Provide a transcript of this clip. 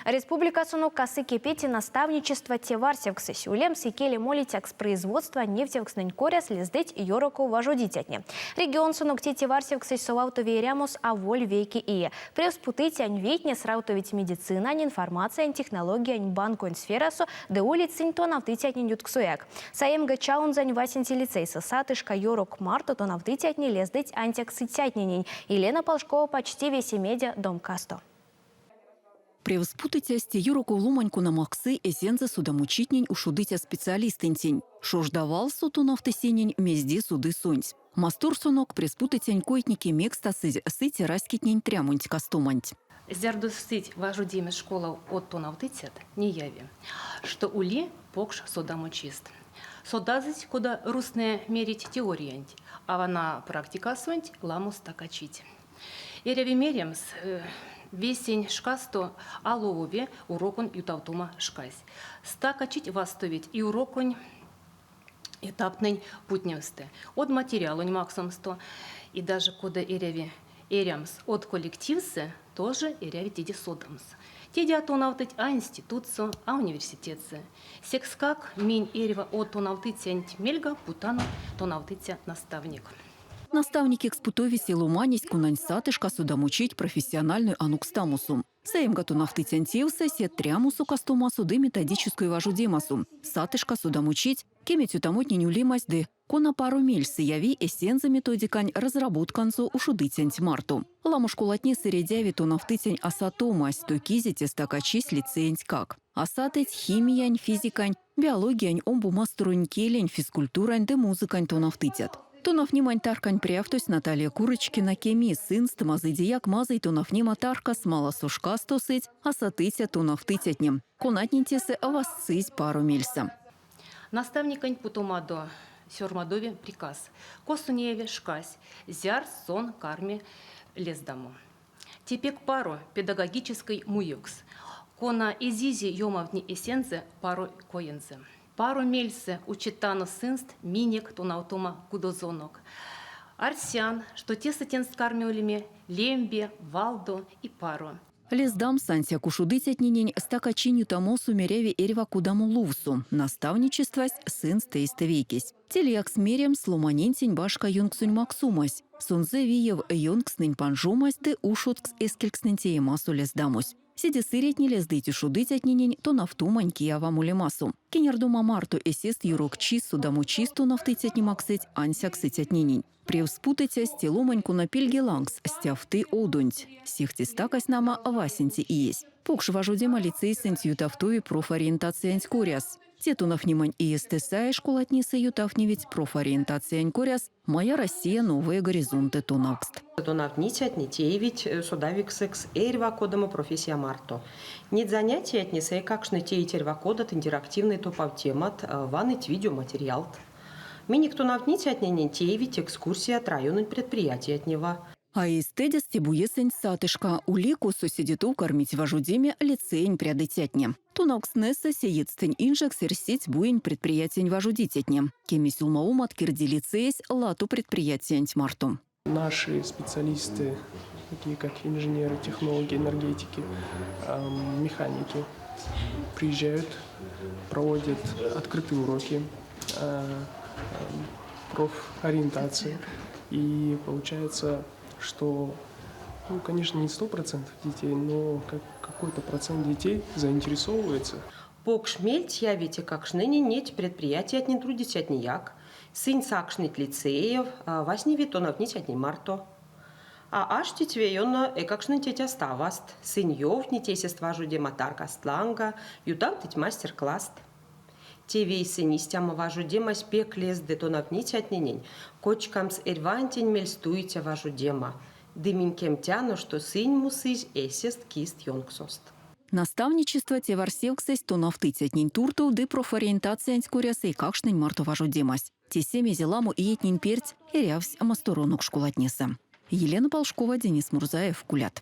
Республикасонок касы-кепети наставничества теварсевксэсь. Улемс икеле молицякс производствань невтевкстнэнь коряс лездыть ёроков важодицятне. Регионсонок те теварсевксэсь совавтови эрямос аволь вейке ие. Превс путыцянь вийтне сравтовить медицинань, информациянь, технологиянь, банконь сферасо ды улить сынь тонавтыцятнень ютксояк. Саемга, Чаунзань васенце лицейсэ сатышка ёрок марто тонавтыцятне лездыть ансяк сыцятненень. Елена Полшкова пачти весемеде домкасто. Превс путыцясь те ёроков ломань, кона максы эсензэ содамочитнень ушодыця специалистэнтень. Шожда валсо тонавты сенень, мезде соды сонсь. Масторсонок превспутыцянь койтне кемекстасызь сыця раськетнень трямонть-кастоманть. Зярдо сыть важодеме школав од тонавтыцят, неяви, што ули покш содамочист. Содазыть, кода рузтнэ мерить теориянть, а вана практикасонть ламо стакачить. Эряви меремс, весень шкасто а ловови уроконь ютавтома шкась. Стакачить вастовить и уроконь этаптнень путнемстэ, од материалонь максомсто и даже кода эряви эрямс од коллективсэ, тоже эряви теде содамс. Теде а тонавтыть а институтсо, а университетсэ. Секскак минь эрьва од тонавтыцянть мельга путано тонавтыця наставник. Наставникекс путови се ломанесь, конань сатышка содамочить профессиональной анокстамосо. Саемга тонавтыцянь тевсэ, се трямосо-кастомасо ды методической важодемасо. Сатышка содамочить, кеме цётамотнень улемась ды кона паро мельсэ яви эсензэ методикань разработканзо ушодыцянть марто. Ламо школатнесэ редяви тонавтыцянь асатомась, токизе те стакачись лицеентькак. А сатыть химиянь, физикань, биологиянь, омбо масторонь келень, физкультурань ды музыкань тонавтыцят. Тонавтнемань таркань прявтось Наталья Курочкина кеми, сынст мазыйдеяк мазый тонавтнема таркас маласо шкасто сыть а сатыця тонавтыцятне, конатнень тесэ вастсызь паро мельсэ. Наставникенть путомадо сёрмадови приказ, косо неяви шкась, зярс сон карми лездамо. Те пек паро педагогической муевкс, кона эзизе ёмавтне эсензэ паро коензэ. Паро мельсэ учетано сынст минек тонавтома кудозонок. Арсян, што тесэ тенст карми улеме лембе, валдо и паро. Лездамс ансяк ушодыцятненень стакачинь ютамосо мереви эрьва кодамо лувсо. Наставничествась сынст эйстэ вейкесь. Те лиякс меремс, ломанентень башка ёнксонь максомась, сонзэ виев ёнкстнэнь панжомась ды ушодкс эскелькстнэнь теемасо лездамось. Седе сыретне лездыть ушодыцятненень тонавтомань киява молемасо. Кенярдома марто эсест ёрокчис, содамочис тонавтыцятне максыть ансяк сыцятненень. Превс путыцясь те ломань, кона пильге лангс стявты одонть. Сехте стакась, нама, васенце иесь. Покш важодема лицейсэнть ютавтови профориентациянть коряс. Те тонавтнемань иестэ саезь школатнесэ ютавтневить профориентациянь коряс Моя Россия, новые горизонты тонавкст. Тонавтницятне теевить содавиксэкс эрьва кодамо профессия марто. Неть занятиятнесэ эйкакштне теить эрьва кодат интерактивной топавтемат, ваныть видеоматериалт. Минек тонавтницятненень теевить экскурсият райононь предприятиятнева. А эйстэдест те буесэнть сатышка ули, косо седе тов кармить важодеме лицеень прядыцятне. Тонавкстнэсэ сеедьстэнь инжекс эрсить буень предприятиянь важодицятне. Кеме сюлмавомат кирди лицеесь лато предприятиянть марто. Наши специалисты, такие как инженеры, технологи, энергетики, механики, приезжают, проводят открытые уроки, профориентации. И получается, что, ну, конечно, не 100% детей, но какой-то процент детей заинтересовывается. Покш мельть явить эйкакштненень неть предприятиятнень трудицятнеяк, сынь сакшныть лицеев, вастневить тонавтницятнень марто. А аштить ве ёно эйкакштнень тетяст-аваст, сынь ёвтнить эсест важодема таркаст ланга, ютавтыть мастер-класст. Те вейсэнь истямо важодемась пек лезды тонавтницятненень кочкамс эрьвантень мельстуиця важодема, ды минь кемтяно, што сынь мусызь эсест кист ёнксост. Наставничества теварсевксэсь тонавтыцятнень туртов ды профориентациянть коряс эйкакштнень марто важодемась. Тесэ мезе ламо иетнень перть эрявсь масторонок школатнесэ. Елена Полшкова, Денис Мурзаев, Кулят.